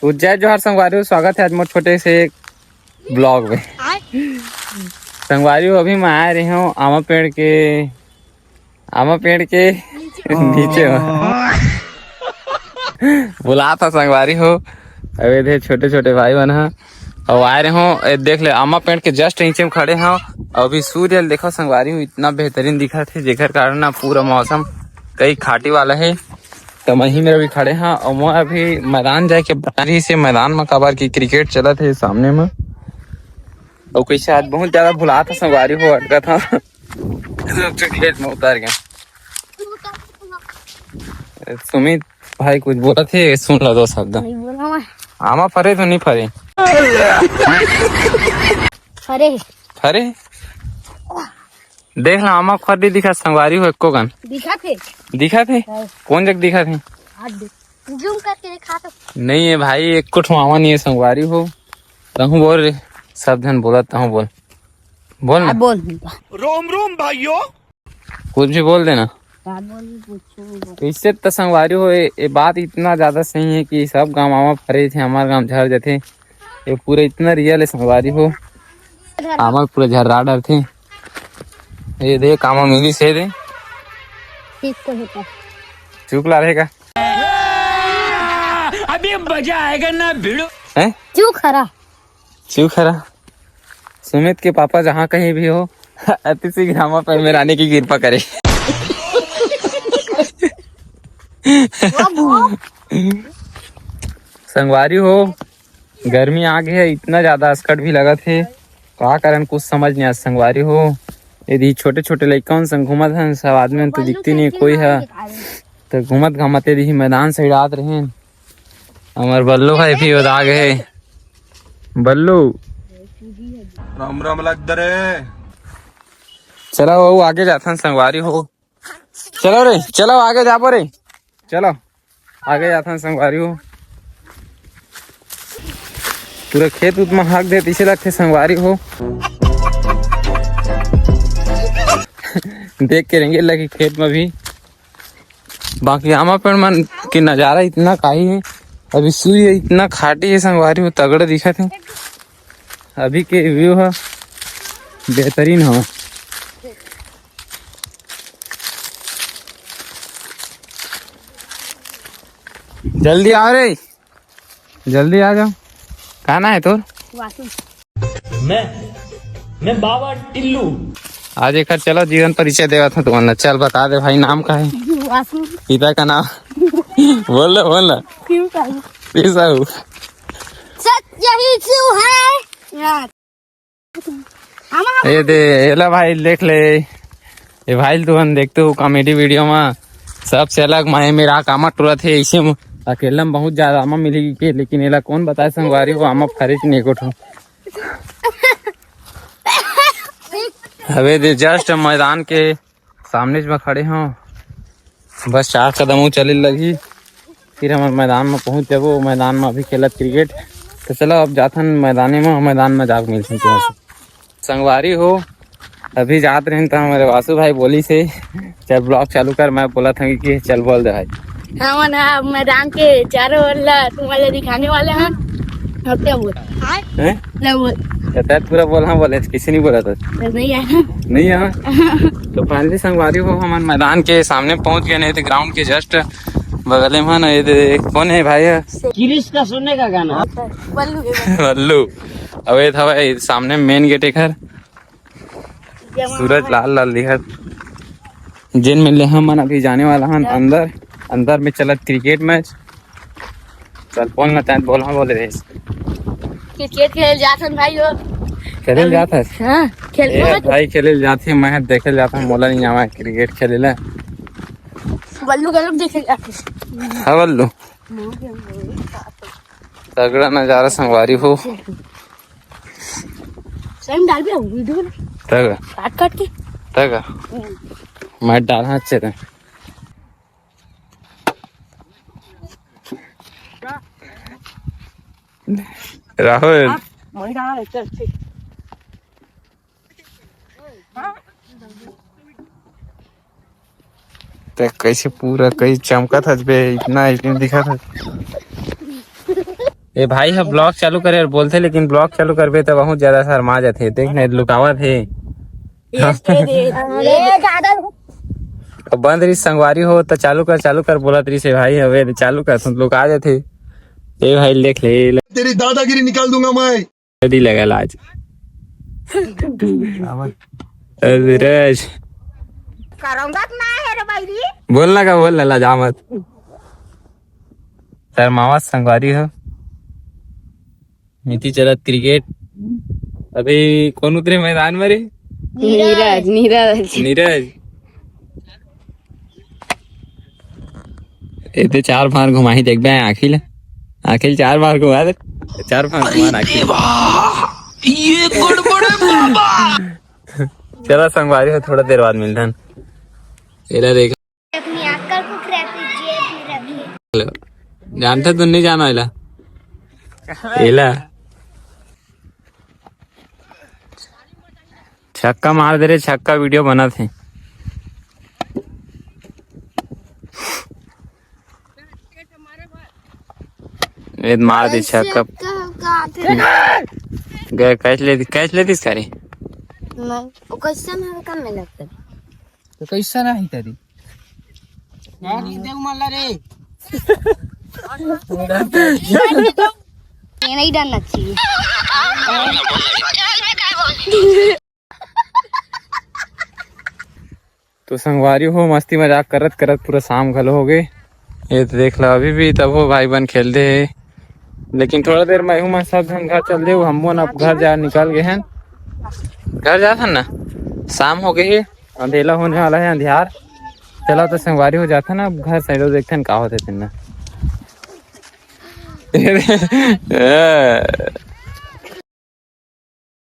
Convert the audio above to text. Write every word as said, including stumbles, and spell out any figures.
तो जय जोहार संगवारी हो, स्वागत है आज मोर छोटे से एक ब्लॉग में। संगवारी हो, अभी मैं आए रहे हूँ आमा पेड़ के, आमा पेड़ के नीचे में। बुलात हा संगवारी हो, अबे दे छोटे छोटे भाई मन हा, अउ आए रहे हो, ए, देख ले, आमा पेड़ के just नीचे में खड़े हो। अभी सूर्य ल देखो संगवारी हो, इतना बेहतरीन दिखत हे, जेकर कारण ना पूरा मौसम कई खाटी वाला हे। तो वहीं मेरा भी खड़े हा, अउ मैं अभी मैदान जाए के बता रही से, मैदान में काबर की क्रिकेट चलत हे सामने में। अउ कैसे आज बहुत ज्यादा भुलात हा संगवारी हो, अटकत हा। खेत में उतर गए। सुमित भाई कुछ बोलत हे, सुन लो दो शब्द। नहीं बोला मैं। आमा फरे तो नहीं फरे? फरे। फरे? देख ला, आमा फर नहीं दिखा, संगवारी हो एको कन। दिखा थे। दिखा थे? हाँ। कौन जग दिखा थे? आज देख। जूम करके दिखा तो। नहीं है भाई, एको ठो आमा नहीं है संगवारी हो। तहूँ बोल रे, सब जन बोलत, तहूँ बोल। बोल ना। हाँ, बोल। रोम रोम भाइयों। कुछ भी बोल देना। का बोली, कुछ भी बोल। तो इससे तो संगवारी हो, ये, ये बात इतना ज्यादा सही है कि सब गाँव आमा फरे थे, हमार गाँव झर जाते। ये पूरा इतना रियल है संगवारी हो, आमा पूरा झर्रा डरथे। ये देख, आमा मिली से दे। ठीक तो होता। चुकला रहेगा। अभी मजा आएगा ना भिड़ो। हैं? चुकला। चुकला। सुमित के पापा जहाँ कहीं भी हो, अति शीघ्र आमा पेड़ में आने की कृपा करें। संगवारी हो, गर्मी आ गई है, इतना ज्यादा असकट भी लगत हे, का कारण कुछ समझ नहीं आत संगवारी हो। यदि छोटे छोटे लइका मन संग घूमत हन, सब आदमी मन तो दिखते नहीं, कोई है तो घूमत घामत यदि मैदान side आत रहे। हमार बल्लू भाई भी उदा गए। बल्लू। राम राम लग रे। चला वो आगे जाथन संगवारी हो। चलो रे, चलो आगे जाबो रे। चलो आगे जाथन संगवारी हो। पूरा खेत उत में हाक दे, इसे लगथे संगवारी हो। देख के रेंगे लगी खेत में भी। बाकी आमा पेड़ मन के नजारा इतना काही है, अभी सूर्य इतना खाटी है संगवारी हो, तगड़ा दिखत है। अभी के view है बेहतरीन हो। जल्दी आओ रे, जल्दी आ जाओ। का नाम है तोर? वासु। मैं, मैं बाबा टिल्लू। आज एक चलो जीवन परिचय देवा था तुमने। चल बता दे भाई, नाम का है? वासु। पिता का नाम? बोल ना, बोल ना। शिव साहू। शिव साहू। सत्य ही शिव है। यार। ये दे, एला भाई देख ले। ये भाई तुमन देखते हो comedy video में, सबसे अलग मैं मेरा कामा टुरा थे इसे में। अकेला में बहुत ज्यादा आमा मिली के, लेकिन एला कौन बताए संगवारी हो, आमा फरे च नहीं कोठो। अबे दे just मैदान के सामने में खड़े हो, बस चार कदम वो चले लगी, फिर हमर मैदान में पहुंच जाबो। मैदान में अभी खेलत क्रिकेट, तो चलो अब जाथन मैदाने में, मैदान में जाके मिलथन तुमसे। संगवारी हो, अभी जात रहेन तो हमारे वासु भाई बोली से, "चल vlog चालू कर।" मैं बोला था कि चल बोल दे भाई। हमन ह मैदान के चारों ओर ला तुम्हारे दिखाने वाले हैं। अब क्या बोल? हैं? ले बोल। तो तै पूरा बोल, हाँ बोले, किसी नहीं बोला था। तो नहीं आया। नहीं आया? तो finally संगवारी हो, हमन मैदान के सामने पहुंच गए, नहीं तो ground के just बगले में ना। ये दे, कौन है भाई? किरिश का सुनने का गाना। बल्लू के बल्लू। बल्लू। अबे था भाई, सामने main gate है घर। सूरज लाल लाल दिखत। जेन में ले हमन अभी जाने वाला हन अंदर। अंदर में चलत क्रिकेट मैच। चल, बोल ना, तैं बोल, हाँ बोले रहे। क्रिकेट खेल जात हन भाई हो। खेले जात हस? हाँ, खेल ए, भाई खेले जात है, मैं देखे जात हूँ, मोला नहीं आवा क्रिकेट खेले ला। बल्लू का लोग देखे जाते हैं। हाँ बल्लू। तगड़ा नजारा संगवारी हो। सही में डाल भी वीडियो में। तगड़ा। काट काट के। तगड़ा। हम्म। मैं डालना अच्छे थे। राहुल। हाँ, वही डाल रहे, चल, ठीक। ते कैसे पूरा कई चमकत हस बे, इतना इतनी दिखत हस। ए भाई ह ब्लॉग चालू करे अउ बोलथे, लेकिन ब्लॉग चालू करबे त बहुत ज्यादा शर्मा जाथे। देख न, लुकावत हे। ये ज्यादा अब बंद रही संगवारी हो त चालू कर, चालू कर बोलत रही से भाई। हवे त चालू कर, तुम लुका जाथे। ए भाई देख ले, ले। तेरी दादागिरी निकाल दूंगा मैं। जल्दी लगा लाज। अरे राज। करौंदा तो ना है रे बैरी। बोलना का बोल ना, लाजा मत। शर्मावत संगवारी हो। नीति चलत क्रिकेट। अभी कौन उतरे मैदान में रे? नीरज। नीरज। नीरज। एते चार बार घुमाही, देखबे आँखी ले। आँखी ले चार बार घुमा दे। चार बार घुमा आँखी ले। ये गड़बड़ है बाबा। चला संगवारी हो, थोड़ा देर बाद मिलथन। एला देख। अपनी अक्कल को रहती जेब में रखिए। जानते तो नहीं जाना एला। एला। छक्का मार दे रे, छक्का वीडियो बनत हे। ए मार दे छक्का। गए कैच ले, कैच ले दिस करे। नहीं, वो कैसे ना कम में लगता है। तो कैसा ना ही तरी? देव मल्ला रे। ये नहीं डालना चाहिए। तो संगवारी हो, मस्ती मजाक करत करत पूरा शाम घलो हो गए। ये तो देख लो, अभी भी तब हो भाई बन खेलते हैं, लेकिन थोड़ा देर में हूँ मैं सब झन घर चल दे। हम मन अब घर जा निकल गए हैं, घर जात हन ना, शाम हो गई है, अंधेला होने वाला है, अंधियार। चला तो संगवारी हो जात हन ना, अब घर साइड देखते हैं का होते तेन ना।